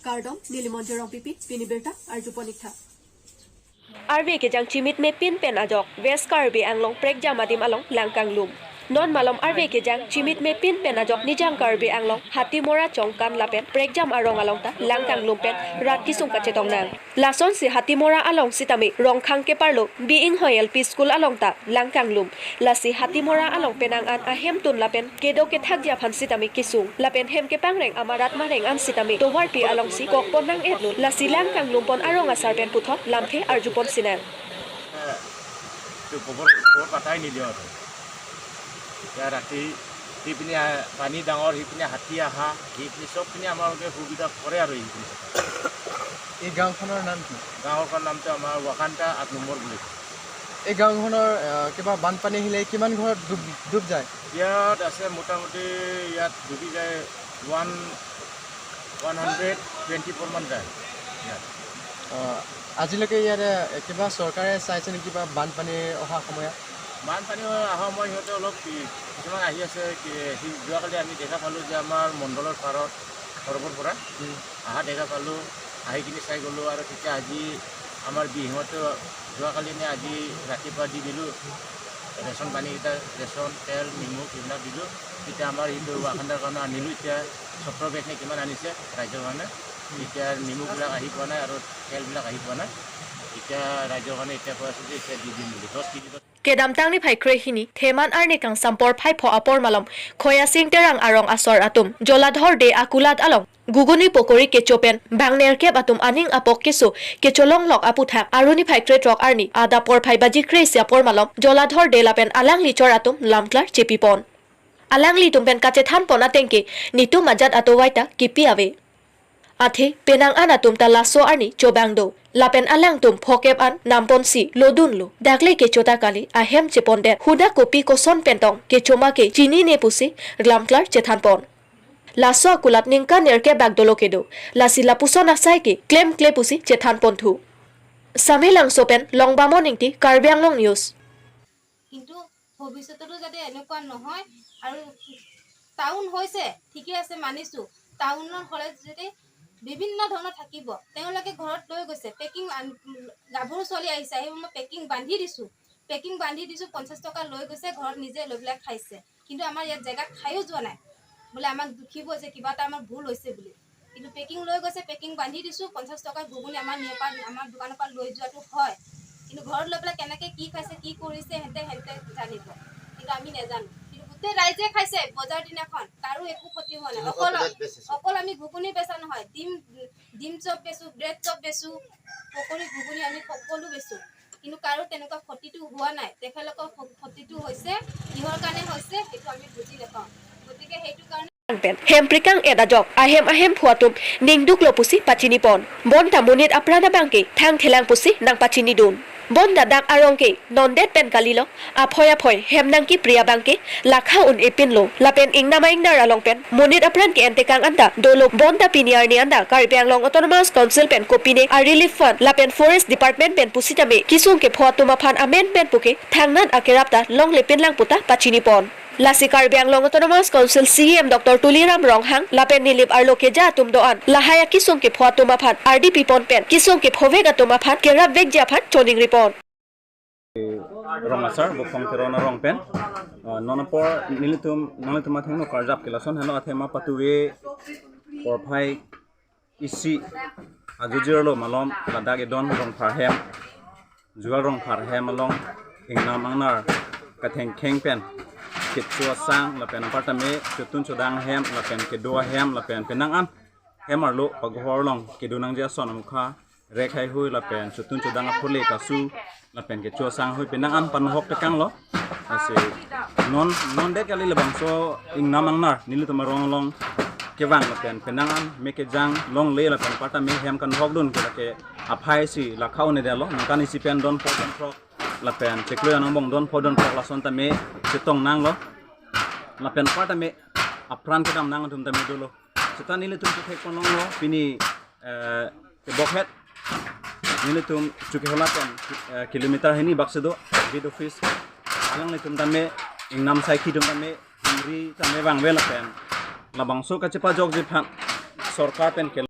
Kardom Nilimon Rongpipi Pini Birta Arju Ponikha. Arve ke jang chimit me pin pen ajok West Karbi Anglong prek jamadim along langkang lum non malom arve ke jang chimit me pin pen ajok nijang Karbi Anglong hati mora chongkan lapen prek jam arong along ta langkang lum pen rat kisung ka chetong nang lason si hati mora along sitami rong khang ke parlo being hoyel pi school along ta langkang lum lasi hati mora along penang an ahem tun lapen kedo ke thak ja phan sitami kisung lapen hem ke pangreng amarat mareng an sitami towar pi along si kok pon nang etlu lasi langkang lum pon arong asar pen puthok lamthe arjupon sinang. গোবৰ পাতাই নিদিওঁ আৰু এতিয়া ৰাতি সেইপিনে পানী ডাঙৰ, সেইপিনে হাতী আহা, সেইপিনে চবপিনে আমালোকে সুবিধা কৰে আৰু সেইপিনে। এই গাঁওখনৰ নাম কি? গাঁওখনৰ নামটো আমাৰ ৱাকান্তা 8 নম্বৰ বুলি কয়। এই গাঁওখনৰ কিবা বানপানী আহিলে কিমান ঘৰত ডুব যায়? ইয়াত আছে মোটামুটি ইয়াত ডুবি যায় 124 মান যায় ইয়াত। আজিলৈকে ইয়াতে কিবা চৰকাৰে চাইছে নেকি কিবা বানপানী অহা সময়ত? বানপানী অহা সময়ত সিহঁতে অলপ কিছুমান আহি আছে। যোৱাকালি আমি দেখা পালোঁ যে আমাৰ মণ্ডলৰ পাৰত সৰবৰ পৰা অহা দেখা পালোঁ, আহি কিনি চাই গ'লোঁ। আৰু তেতিয়া আজি আমাৰ বিহুতো যোৱাকালি নে আজি ৰাতিপুৱা দি দিলোঁ ৰেচন পানীকেইটা, ৰেচন তেল নিমখ এইবিলাক দিলোঁ। তেতিয়া আমাৰ সেইটো ৱাখান্দাৰ কাৰণে আনিলোঁ। এতিয়া 17 বেগ নে কিমান আনিছে ৰাইজৰ কাৰণে। এতিয়া নিমখবিলাক আহি পোৱা নাই আৰু তেলবিলাক আহি পোৱা নাই। এতিয়া ৰাইজৰ কাৰণে এতিয়া কৈ আছোঁ যে এতিয়া দি দিম বুলি 10 KG. Kedam tangni phai khre hini theman arni kang sampor phai pho apor malom khoya sing terang arong asor atum joladhor de akulat along guguni pokori ke chopen bangner kep atum aning apok kesu ke cholong lok apu thak aruni phai khre trok arni ada por phai baji khre sia por malom joladhor de lapen alang lichor atum lamtlar chepipon alang li tumpen kache than pona tengke nitu majat ato waita kipi ave athe penang an atum ta laso arni chobangdo lapen alang tum phokep an nampon si lodun lo dakle ke chota kali ahem chepon de huda kopi koson pentong ke choma ke chini ne pusi lamtlar chethan pon laso akulat ningka nerke bagdolo kedo lasi lapuson asai ke klem kle pusi chethan pon thu Samilang sopen longbamo ningti Karbi Anglong News. কিন্তু ভৱিষ্যততো যাতে এনেকুৱা নহয়। আৰু town হৈছে ঠিকে আছে মানিছোঁ, টাউনত হ'লে যদি বিভিন্ন ধৰণৰ থাকিব। তেওঁলোকে ঘৰত লৈ গৈছে পেকিং। গাভৰু ছোৱালী আহিছে, আহিব মই পেকিং বান্ধি দিছোঁ, পেকিং বান্ধি দিছোঁ, 50 টকা লৈ গৈছে, ঘৰত নিজে লৈ পেলাই খাইছে। কিন্তু আমাৰ ইয়াত জেগাত খায়ো যোৱা নাই বোলে আমাক দুখিব যে কিবা এটা আমাৰ ভুল হৈছে বুলি। কিন্তু পেকিং লৈ গৈছে, পেকিং বান্ধি দিছোঁ, 50 টকা ঘুগুনি আমাৰ নিয়াৰ পৰা আমাৰ দোকানৰ পৰা লৈ যোৱাটো হয়। কিন্তু ঘৰত লৈ পেলাই কেনেকৈ কি খাইছে কি কৰিছে সিহঁতে জানিব, কিন্তু আমি নেজানো। কিন্তু গোটেই ৰাইজে খাইছে বজাৰ দিনাখন, কাৰো একো ক্ষতি হোৱা নাই। অকল আমি ঘুগুনি বেচা নহয়, ডিম চপ বেচোঁ, ব্ৰেড চপ বেচোঁ, পকৰি, ঘুগুনি আমি সকলো বেচোঁ। কিন্তু কাৰো তেনেকুৱা ক্ষতিটো হোৱা নাই। তেখেতলোকৰ ক্ষতিটো হৈছে, কিহৰ কাৰণে হৈছে সেইটো আমি বুজি নাপাওঁ। গতিকে সেইটো কাৰণে pen hem prikang eda jok ahem ahem phuatum ningduk lo pusi pachini pon bon tamunit aprana bangke thang thelang pusi nang pachini dun bon dadak arong ke nondet pen kalilo aphoy aphoy hem nang ki priya bangke lakha un epin lo lapen ingna ma ingna along pen munit apran ke ente kang anda dolo bon ta piniar ni anda Karbi Anglong Autonomous Council pen kopine a relief fund lapen forest department pen pusitame kisung ke phuatum aphan amendment puke thangnan akerapta long lepin lang puta pachini pon Lasi Karbi Anglong Autonomous Council CM Dr. Tuliram Ronghang lapen nilip arlo ke ja tum doan lahaya kisung ke phua tuma phan RDP pon pen kisung ke phovega tuma phan kerap vek ja phan choning ripon. Rong asar bokong terona rong pen nona por nilitum nalitum atheng no karjap kelason heno athema patuwe por phai isi ajujirlo malom ladak edon rong phar hem jual rong phar hem along ingnam angnar katheng kheng pen ketchua sang lapen apartame chutun chodang hem lapen kedoa hem lapen penang an hem arlo paghor long kedunang ja son mukha rekhai hui lapen chutun chodang aphole kasu lapen ke chua sang hui penang an pan hok tekang lo ase non non de kali lebang so ing namang nar nilu tama rong long ke wang lapen penang an me ke jang long le lapen pata me hem kan hok dun ke la ke aphai si la khau ne de lo nang kan isi pen don pho don frok lapen cheklo anong bong don pho don frok la son ta me chetong nang lo lapen pata me apran ke dam nang thum ta me dolo cheta nile tum thek kon long lo pini ke bokhet nile tum chuke hola pen kilometer hini baksedo bid office alang le tum tame ingnam sai khi tum tame ri tame bang we lapen labang so ka chepa jok je phan sarkar pen ke.